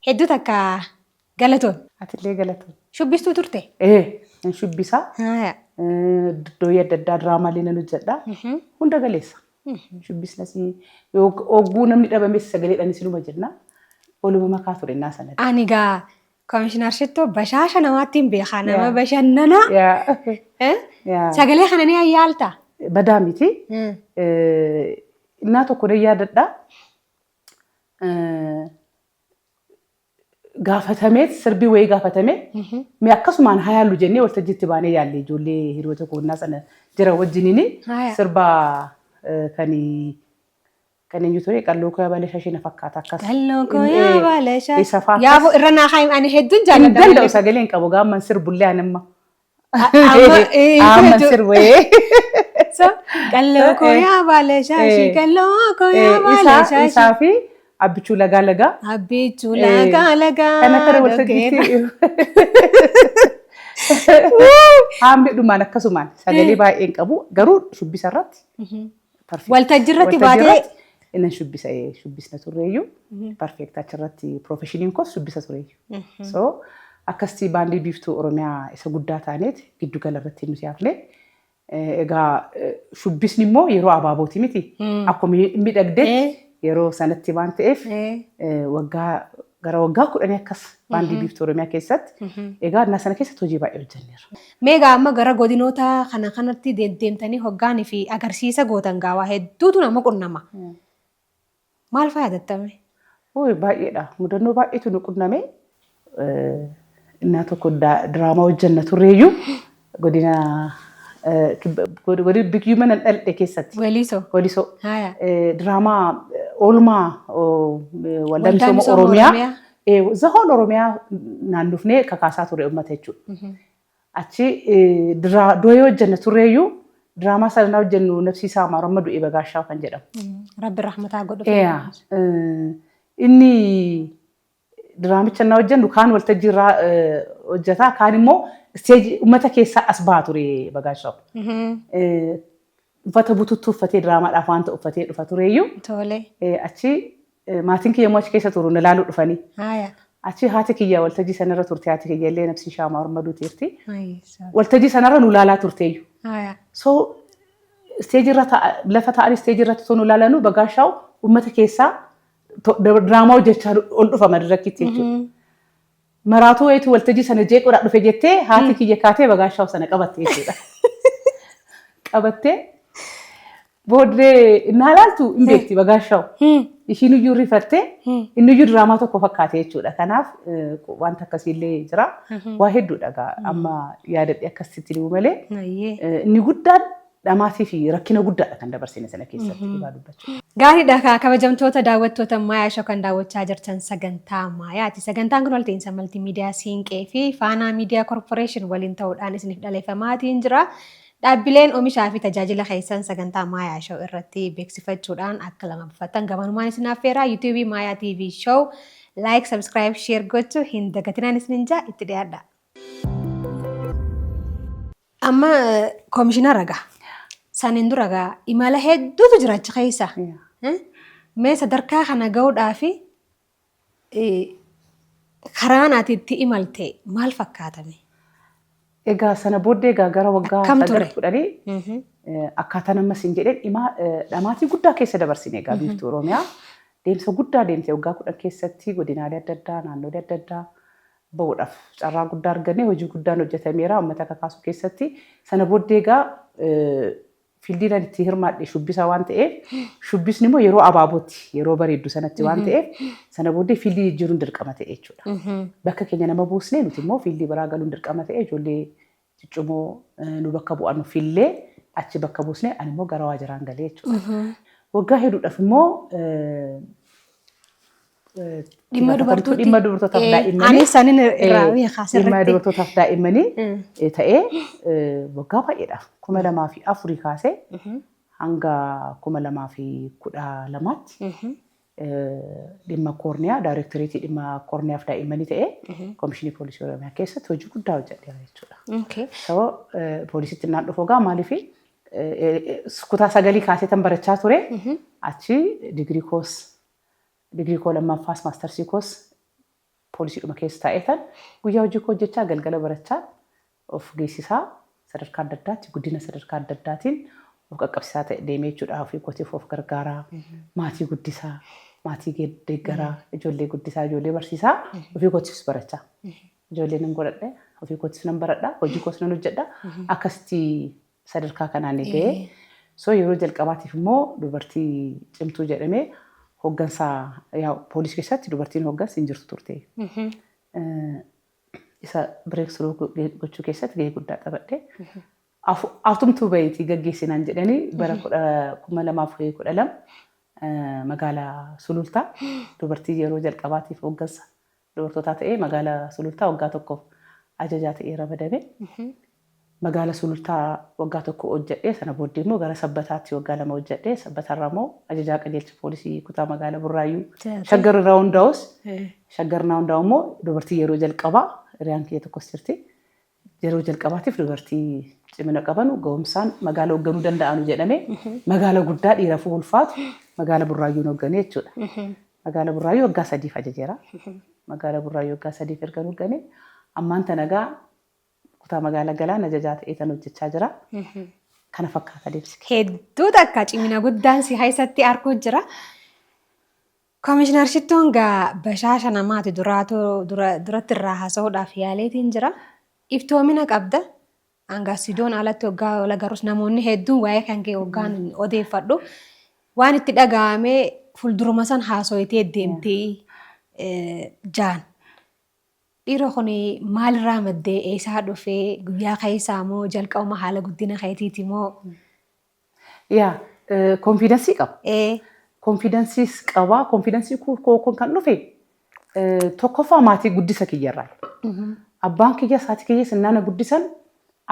Hedduu takka galatoon. Atillee galatoon. Shubbistuu turte? Ee, nan shubbisa. Haaya. Dooyii adda addaa diraamaalee nan hojjedha. Hunda galeessa. Shubbisnas ogguu namni dhabames sagaleedhaan sinuma jenna. Waluma makaa ture innaa sanatti. Ani gaa Komishinar Shittoo bashaasha namaatti hin beekaa nama bashannanaa. Eh? Sagalee kana ni ayyaalta? Badaa miti. Innaa tokko nan yaadadha. Gaafatameet sirbii wayii gaafatame mee akkasumaan haa yaallu jennee waltajjiitti baanee yaalle ijoollee hiriyoota koonnaa sana jira wajjiniin sirba kan kan eenyu ture qalloo koo yaa baala shaashii na fakkaata akkas. Qalloo koo yaa baala shaashii. Isa faa akkas. Yaaboo irra naa kaa'im ani hedduun Hin jaalladha. danda'u sagalee hin qabu gaamman sirbullee anamma. Amma Amma sirbee. So, qalloo koo yaa baala shaashii, qalloo koo yaa baala shaashii. Isaa fi Abbichuu Lagaa Lagaa. Abbichuu Lagaa Lagaa. Kana kana waltajjiitti. Haamni dhumaan akkasumaan sagalee baay'ee hin qabu garuu shubbisa irratti. Perfect. Waltajjii irratti Waltajjii baatee- irratti Innan shubbisa shubbisna turreeyyuu. Perfect achirratti profeshiniin koos shubbisa tureeyyu. So akkasitti baandii Biiftuu Oromiyaa isa guddaa taaneet giddu gala irratti nuti hafne. Egaa shubbisni immoo yeroo abaabooti miti. Akkuma miidhagdetti yeroo sanatti waan ta'eef waggaa gara waggaa 10 akkas baandii Biiftuu Oromiyaa keessatti egaa innaa sana keessatti hojii baay'ee hojjenneerra. Mee egaa amma gara godinoota kana kanatti deddeemtanii hoggaanii fi agarsiisa gootan gaa waa hedduutu nama qunnama. Maal faa yaadattame? Ooyi baay'eedha. Mudannoo baay'eetu nu qunname. Innaa tokko diraamaa hojjenna turreeyyuu godina godina biyyuma nan dhaladhe keessatti. Waliisoo. Walisoo. Haaya. Diraamaa oolmaa waldaa Waldaa misooma Misooma Oromiyaa. Oromiyaa. Zahoon Oromiyaa naannofnee kakaasaa ture uummata jechuudha. Achi dooyee hojjenna turreeyyuu diraamaa sana hojjennu nafsii isaa maaru amma du'e Bagaashaa kan jedhamu. Rabbi rahmataa godhu. Inni diraamicha na hojjennu kaan waltajjii irraa hojjetaa kaan immoo isteejii uummata keessaa as baha ture Bagaashaa. Uffata bututtuu uffatee diraamaadhaaf waan ta'u uffatee dhufa tureeyyuu. Tole. Achi maatiin kiyya immoo achi keessa turu na laaluu dhufanii. Haaya. Achi haati kiyya waltajjii sanarra turte haati kiyya illee nafsi ishee hamaa orma duuteerti. Waltajjii sanarra nu laalaa turteeyyu. Haaya. So isteejii irra lafa taa'anii isteejii irratti osoo nu laalanuu Bagaashaw uummata keessaa diraamaa hojjechaa ol dhufa madirakitti jechuudha. Maraatuu wayitu waltajjii sana jeequudhaa dhufe jettee haati kiyya kaatee Bagaashaw sana qabatte jechuudha. Qabattee booddee innaa laaltu hin beekti Bagaashaw. Ishiin iyyuu rifattee inni iyyuu diraamaa tokko fakkaate jechuudha. Kanaaf wanta akkasiillee jira. Waa hedduudha egaa amma yaadadhee akkasitti himu malee inni guddaan dhamaatii fi rakkina guddaadha kan dabarsine sana keessatti dhugaa dubbachuuf. Gaariidha kaa kabajamtoota daawwattoota Maayaa Show kan daawwachaa jirtan sagantaa Maayaati. Sagantaan kun walta'iinsa maltiimiidiyaa Siinqee fi Faanaa Miidiyaa Korporeeshin waliin ta'uudhaan isiniif dhaleeffamaatiin jira. Dhaabbileen omishaa fi tajaajila keessan sagantaa Maayaa Show irratti beeksifachuudhaan akka lamaffattan gamanumaan isin affeeraa. YouTube Maayaa TV Show like, subscribe, share gochuu hin dagatinaan isinin jaa itti dhiyaadha. Amma komishinara gaa. Saniin dura gaa imala hedduutu jira achi keessa. Mee sadarkaa kana gahuudhaaf karaan ati itti imalte maal fakkaatame? Egaa sana booddee egaa gara waggaa Akkam ture? 9 10 akkaataan amma siin jedheen dhimaa dhamaatii guddaa keessa dabarsine egaa Biiftuu Oromiyaa deemsa guddaa deemte waggaa 10 keessatti godinaalee adda addaa naannolee adda addaa bahuudhaaf carraa guddaa arganne hojii guddaan hojjetameera uummata kakaasuu keessatti. Sana booddee egaa fiildiin ani itti hirmaadhe shubbisa waan ta'eef shubbisni immoo yeroo abaabootti yeroo bareeddu sanatti waan ta'eef sana booddee fiildii jijjiiruun dirqama ta'e jechuudha. Bakka keenya nama buusnee nuti immoo fiildii biraa galuun dirqama ta'e ijoollee ciccimoo nu bakka bu'an fillee achi bakka buusnee ani immoo gara waajjiraan galee jechuudha. Waggaa hedduudhaaf immoo Dhimma dubartooti. Dhimma dubartootaaf daa'immanii. Anis sanin irraa beekaa Dhimma sirriitti. dubartootaaf daa'immanii ta'ee waggaa baay'eedhaaf 2004 kaasee hanga 2012tti dhimma koorniyaa daayirektoreetii dhimma koorniyaaf daa'immanii ta'ee Komishinii Poolisii Oromiyaa keessatti hojii guddaa hojjedheera jechuudha. So poolisitti naan dhufu egaa maaliif kutaa sagalii kaasee tan barachaa ture achi digirii koos digirii koo lammaffaas maastarsii koos Poolisiidhuma keessa taa'eetan guyyaa hojii koo hojjechaa, galgala barachaa, of geessisaa, sadarkaa adda addaatti guddina sadarkaa adda addaatiin of qaqqabsiisaa ta'e deemee jechuudha. Ofii kootiif of gargaaraa, maatii guddisaa, maatii deeggaraa, ijoollee guddisaa, ijoollee barsiisaa, ofii kootiifis barachaa. Ijoollee nan godhadhe, ofii kootiif nan baradha, hojii koos nan hojjedha. Akkasitti sadarkaa kanaan ga'ee. So yeroo jalqabaatiif immoo dubartii cimtuu jedhamee hooggansa poolisii keessatti dubartiin hooggansa hin jirtu turte. Isa breakthrough gochuu keessatti gahee guddaa taphadhe. Atumtuu bahiitii gaggeessinaan jedhanii bara 2012 magaalaa Sulultaa dubartii yeroo jalqabaatiif hooggansa dubartootaa ta'ee magaalaa Sulultaa waggaa tokkoof ajajaa ta'ee ramadame. Magaala Sulultaa waggaa tokko hojjedhee, sana booddee immoo gara Sabbataatti waggaa 2 hojjedhee, Sabbatarraa immoo ajajaa qajeelcha poolisii kutaa magaalaa Burraayyuu, Shaggar irraa hundaa'us, Shaggar irraa hundaa'u immoo dubartii yeroo jalqabaa, hiriyaan kiyya tokkos jirti. Yeroo jalqabaatiif dubartii cimina qabanu, ga'umsaan magaala hoogganuu danda'anu jedhamee magaala guddaa dhiiraafuu ulfaatu magaala Burraayyuun hoogganee jechuudha. Magaala Burraayyuu waggaa 3f ajajeera. Magaala Burraayyuu waggaa 3f erga hoogganee ammaan tana egaa kutaa magaalaa Galaan ajajaa ta'ee tan hojjechaa jira. Kana fakkaata deemsi. Hedduu takka cimina guddaan si keessatti arguu jira. Komishinar Shittuun gaa bashaasha namaati, duraatu duratti irraa haasa'uudhaaf yaaleetiin jira. Iftoomina qabda. Angaasidoon alatti waggaa wal agarus namoonni hedduun waa'ee kan kee waggaan odeeffadhu. Waan itti dhaga'amee fuulduruma san haasoyitee deemtee jaan. Dhiiroo, kun maalirraa maddee, eessaa dhufee, guyyaa keessaa moo jalqabuma haala guddina keetiiti moo? Yaa, confidence qaba. Confidenceis qaba. Confidence koo kun kan dhufe tokkoffaa maatii guddisa kiyyarraa. Abbaan kiyya, haati kiyya sinnaana guddisan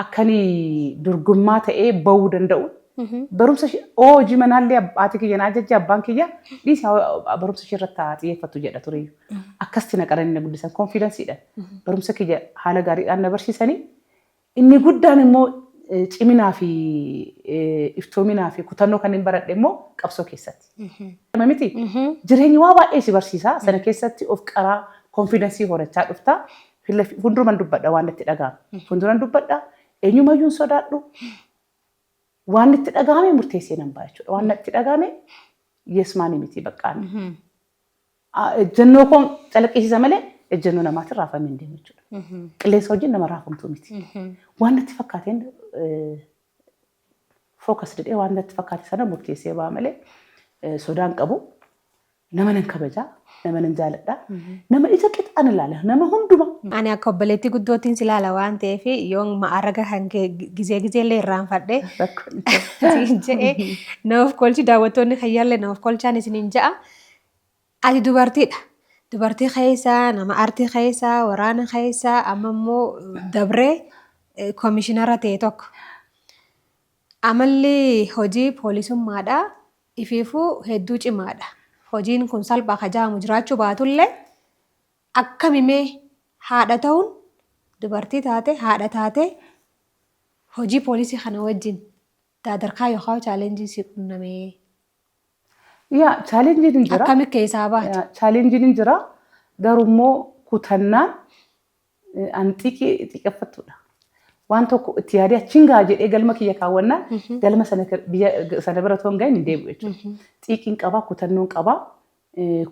akkanii dorgommaa ta'ee bahuu danda'u. Barumsa hojii manaallee haati kiyya na ajajje, abbaan kiyya dhiisi, barumsa ishee irratti haa xiyyeeffattu jedha tureyyuu. Akkasitti na qaranii na guddisan confidenceiidhaan. Barumsa kiyya haala gaariidhaan na barsiisanii. Inni guddaan immoo ciminaa fi iftoominaa fi kutannoo kan hin baradhe immoo qabsoo keessatti. Miti jireenyi waa baay'ee si barsiisa. Sana keessatti of qaraa, confidence horachaa dhufta. Fuulduran dubbadha waan itti dhaga'ame. Fuulduran dubbadha. Eenyumayyuu hin sodaadhu. Waan itti dhaga'ame murteessee nan ba'a jechuudha. Waan itti dhaga'ame yes maanii miti baqqaan. Ejjennoo koon calaqqisiisa malee ejjennoo namaatiin raafamee hin deemu jechuudha. Qilleensa wajjin nama raafamtuu miti. Waan natti fakkaateen focus jedhee waan natti fakkaate sana murteessee ba'a malee sodaan qabu. Nama nan kabajaa, nama nan jaaladha. Nama ija qixaan ilaala, nama hunduma. Ani akka obboleettii guddoottiin si ilaala waan ta'eef, yoon ma'aarraga kan kee gizee gizeellee irraanfadhe siin jedhee na of kolchi, daawwattoonni kayyaallee na of kolchaan isiniin ja'a. Ati dubartiidha. Dubartii keessa, nama aartii keessa, waraana keessa, amma immoo dabree komishinara ta'e tokko. Amalli hojii poolisummaadha. Ifiifuu hedduu cimaadha. Hojiin kun salphaa ka ja'amu jiraachuu baatullee, akkamimee haadha ta'uun, dubartii taate, haadha taate, hojii poolisii kana wajjin daadarkaa yookaan challengeiin si qunnamee? Yaa, challengeiin hin jira. Akkami keessaa baate? Challengeiin hin jira. Garuu immoo kutannaan an xiqqeeffattudha. Waan tokko itti yaadee achiin gahaa jedhee galma kiyya kaawwannaan galma sana biyya sana bira otoo hin gahin hin deebi'u jechuudha. Xiiqiin qabaa, kutannoon qabaa.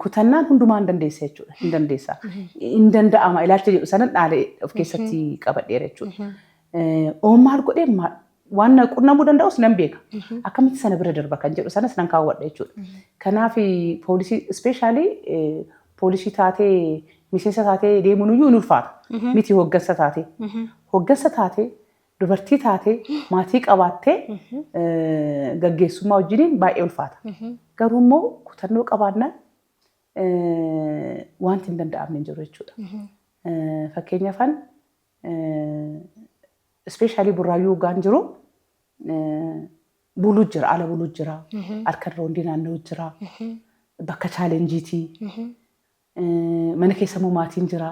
Kutannaan hundumaa hin dandeessa jechuudha. Hin dandeessa. Hin danda'ama ilaalcha jedhu sanan dhaalee of keessatti qabadheera jechuudha. Oon maal godhee waan na qunnamuu danda'us nan beeka. Akkamitti sana bira darba kan jedhu sanas nan kaawwadha jechuudha. Kanaaf poolisii, especially poolisii taatee, miseensa taatee deemuun iyyuu hin ulfaata. Miti hooggansa taatee. Hooggansa taatee, dubartii taatee, maatii qabaattee gaggeessummaa wajjiniin baay'ee ulfaata. Garuu immoo kutannoo qabaannaan wanti hin danda'amne hin jiru jechuudha. Fakkeenyaaf especially Burraayyuu hoggaan jiru buluu jira, ala buluu jira, halkan roondii naanna'u jira, bakka challengeiitii, mana keessa immoo maatiin jira.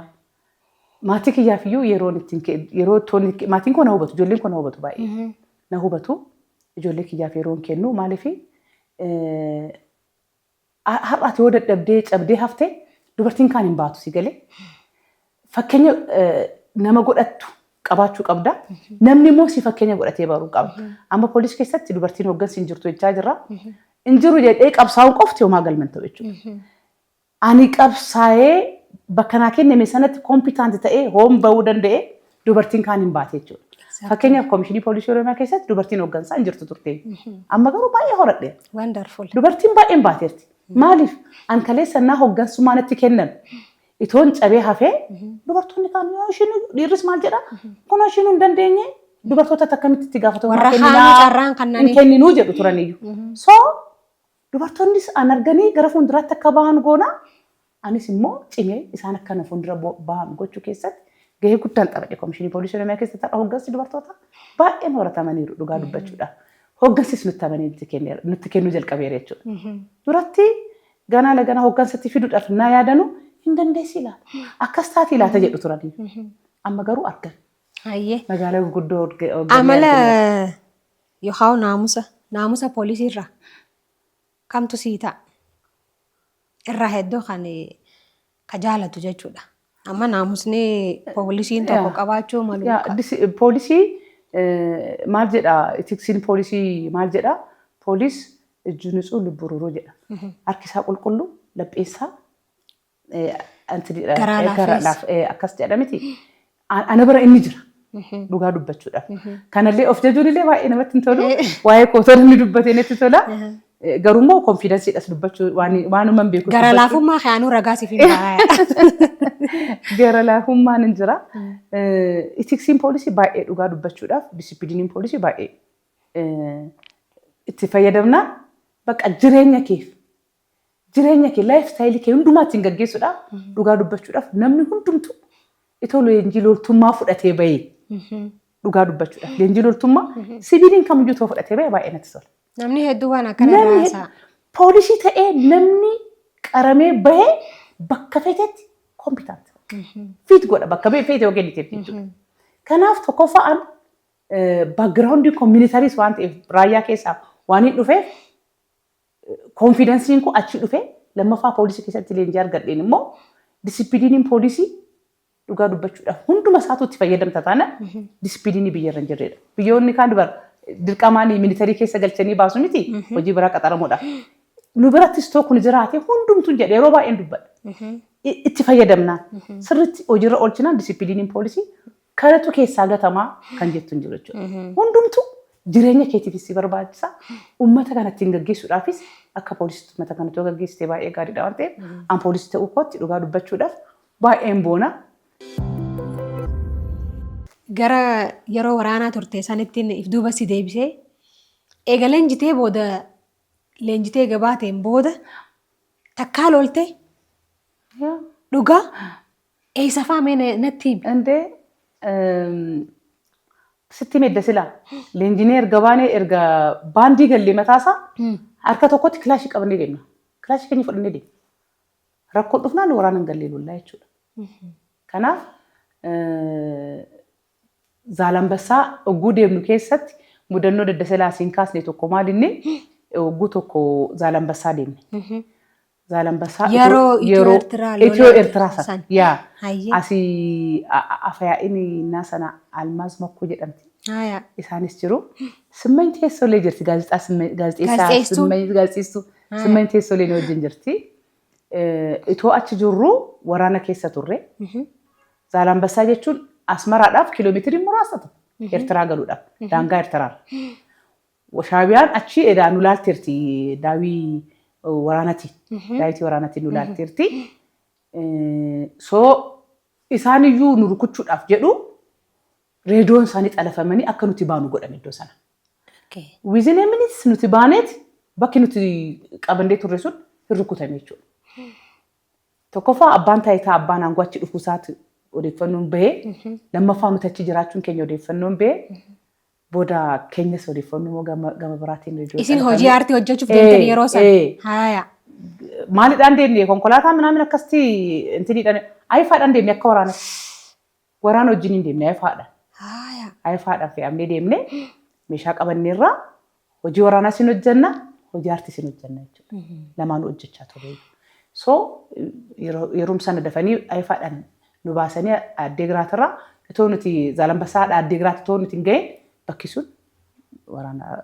Maatii kiyyaaf iyyuu yeroon ittiin yeroo maatiin koo na hubatu, ijoolleen koo na hubatu baay'ee. Na hubatu, ijoollee kiyyaaf yeroon kennu maaliif, har'aati yoo dadhabdee cabdee haftee dubartiin kaan hin baatu si galee. Fakkeenya nama godhattu qabaachuu qabda. Namni immoo si fakkeenya godhatee baruu qaba. Amma poolisii keessatti dubartiin hooggansi hin jirtu jechaa jirra. Hin jiru jedhee qabsaa'uun qofti homaa galman ta'u jechuudha. Ani qabsaa'ee bakka naa kenname sanatti competent ta'ee hoom bahuu danda'ee dubartiin kaan hin baate jechuudha. Fakkeenyaaf, Koomishinii Poolisii Oromiyaa keessatti dubartiin hooggansaa hin jirtu turte. Amma garuu baay'ee horadheera. Wonderful. Dubartiin baay'een baateerti. Maaliif? An kaleessannaa hooggansummaa natti kennan. Itoon cabee hafee dubartoonni kaan yoo ishiin, dhiirris maal jedha, kun ishiin hin dandeenye, dubartoota akkamitti itti gaafatamummaa Warra kenninaa haanuu carraan hin kannaniif. kenninuu jedhu turaniyyuu. So dubartoonnis an arganii gara fuulduraatti akka bahan goona. Anis immoo cimee isaan akka na fuuldura bahan gochuu keessatti gahee guddaan taphadhe. Koomishinii Poolisii Oromiyaa keessatti har'a hooggansi dubartoota baay'een horatamaniiru dhugaa dubbachuudhaaf. Hooggansis nutti amanii nutti kennuu jalqabeera jechuudha. Duratti ganaa laganaa hooggansatti fiduudhaaf naa yaadanu hin dandeessi laata? Akkas taati laata jedhu turanii. Amma garuu argan. Magaalaa gurguddoo hoogganee Amala argameera. yookaan naamusa poolisii irraa kamtu sii ta'a? Irraa hedduu kan ka jaalatu jechuudha. Amma naamusni poolisiin tokko qabaachuu malu. Yaa, poolisii maal jedha? Ethicsiin poolisii maal jedha? ፖሊስ እጁ ንጹህ ልቡ ርህሩህ jedha. Harki isaa qulqulluu, lapheessaa Garaa laafeessa. Akkas jedha miti. Ana bira inni jira. Dhugaa dubbachuudhaaf. Kanallee of jajuun illee baay'ee namatti hin tolu. Waa'ee kootoo namni dubbatee natti tola. Garuu immoo confidenceiidhas dubbachuu waanuma hin beeku. Gara laafummaa kaanuu ragaa siif hin ba'a. Gara laafummaan hin jira. Ethicsiin poolisii baay'ee, dhugaa dubbachuudhaaf, disciplineiin poolisii baay'ee itti fayyadamna. Bakka jireenya keef, jireenya kee, lifestyleii kee hundumaa ittiin gaggeessuudhaaf, dhugaa dubbachuudhaaf, namni hundumtu itoo leenjii loltummaa fudhatee bahee, dhugaa dubbachuudhaaf, leenjii loltummaa siviiliin kamiyyuu itoo fudhatee bahee baay'ee natti tola. Namni hedduu waan akkana Namni irraa haasa'a. Poolisii ta'ee namni qaramee bahee bakka feetetti competent. Fit godha bakka feete yoo kenniteef jechuudha. Kanaaf tokkoffaan backgroundii communitariis waan ta'eef, raayyaa keessaa waan hin dhufeef, confidenceiin kun achi dhufe. Lammaffaa, poolisii keessatti leenjii argadheen immoo disciplineiin poolisii, dhugaa dubbachuudhaaf, hunduma isaatu itti fayyadamta taana disciplineii biyya irra hin jirredha. Biyyoonni kaan dubar dirqamaan military keessa galchanii baasu miti, hojii biraa qaxaramuudhaaf. Nu birattis too kun jiraate hundumtuu jedhe yeroo baay'een dubbadha. Itti fayyadamnaan, sirriitti hojiirra oolchinaan, disciplineiin poolisii kanatu keessaa gatamaa kan jettu hin jiru jechuudha. Hundumtuu jireenya keetiifis si barbaachisa. Uummata kana ittiin gaggeessuudhaafis akka poolisiitti uummata kana too gaggeessite baay'ee gaariidha waan ta'eef, an poolisii ta'uu kootti dhugaa dubbachuudhaaf baay'een boona. Gara yeroo waraanaa turte sanittiin if duuba si deebisee, eega leenjitee booda, leenjitee gabaateen booda takkaa loltee dhugaa eessa faa mee natti himi. Indee sitti medda silaa leenjinee erga baanee, erga baandii gallee, mataasaa harka tokkotti kilaashii qabannee deemna. Kilaashii keenya fudhannee deemna. Rakkoon dhufnaan waraana hin gallee lollaa jechuudha. Kanaaf Zaalambassaa ogguu deemnu keessatti mudannoo daddasalaa siin kaasne tokko maal inni, ogguu tokko Zaalambassaa deemne. Zaalambassaa Yeroo Itiyoo Eertiraa lola Itiyoo Eertiraa sana. san. Yaa. Hayyee. Asii afayaa'in naa sana Almaaz Makkuu jedhamti. Isaanis jiru. Simmany Teessoolee jirti, gaazexaa gaazexeessaa. Gaazexeesstuu. Simmany gaazexeesstuu. Simmany Teessoolee wajjin jirti. Itoo achi jirru waraana keessa turre. Zaalambassaa jechuun Asmaraadhaaf kiiloomeetirii muraasa tokko Eertiraa galuudhaaf, daangaa Eertiraarra. Shaabiyaan achi edaa nu laalteerti daawii waraanatiin. Daawitii waraanatiin nu laalteerti. So isaaniyyuu nu rukuchuudhaaf jedhu, reediyoon isaanii xalafamanii akka nuti baanu godhame iddoo sana. Within a minutes nuti baaneet bakki nuti qabannee turre sun hin rukutame jechuudha. Tokkoffaa, abbaan taayitaa, abbaan aangoo achi dhufuu isaati odeeffannoon bahee, lammaffaa nuti achi jiraachuun keenya odeeffannoon bahee, booda keenyas odeeffannoo immoo gama biraatiin reediyoo Isin xalafame. Hojii aartii hojjechuuf deemtan yeroo sana. Eh. Haaya. Maalidhaan deemne? Konkolaataa minaamin akkasitti intiniidhaan, ayifaadhaan deemne, akka waraanatti. Waraana wajjin hin deemne, ayifaadhaan. Ayifaadhaan fe'amnee deemne, meeshaa qabanneerraa hojii waraanaa sin hojjenna, hojii aartii sin hojjenna jechuudha. Lamaanuu hojjechaa turre. So yeroo sana dafanii ayifaadhaan nu Nu baasanii Addeegiraatirraa itoo nuti Zaalambasaadha Addeegiraat itoo nuti hin gahin bakki sun waraana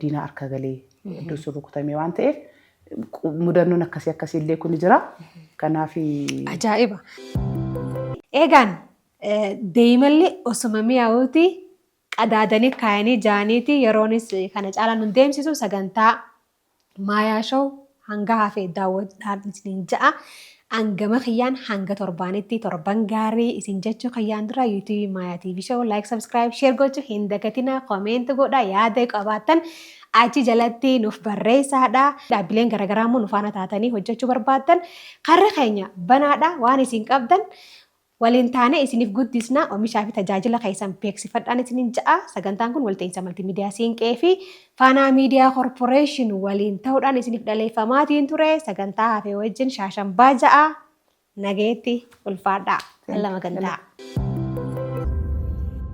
diinaa harka galee iddoo sun rukutamee waan ta'eef mudannoon akkasii akkasii illee kun jira. Kanaaf Ajaa'iba! Eegaan deemallee osuma mi'aawuti qadaadanii kaayanii ja'aniiti yeroonis kana caalaa nun deemsisu sagantaa Maayaa Show hanga hafe daawwadhaan isiniin ja'a. Hangama kiyyaan hanga torbaanitti torban gaarii isin jechuu kiyyaan dura YouTube Maayaa TV Show like, subscribe, share gochuu hin dagatinaa, comment godhaa, yaada qabaattan achi jalatti nuuf barreessaadha. Dhaabbileen garaagaraa immoo nu faana taatanii hojjechuu barbaaddan karri keenya banaadha waan isin qabdan waliin taanee isiniif guddisna oomishaa fi tajaajila keessan beeksifadhaan isiniin ja'a. Sagantaan kun walta'iinsa maltiimiidiyaa Siinqee fi Faanaa Miidiyaa Korporeeshin waliin ta'uudhaan isiniif dhaleeffamaatiin ture. Sagantaa hafee wajjin shaashambaa ja'a. Nageetti ulfaadhaa. Lama gandaa.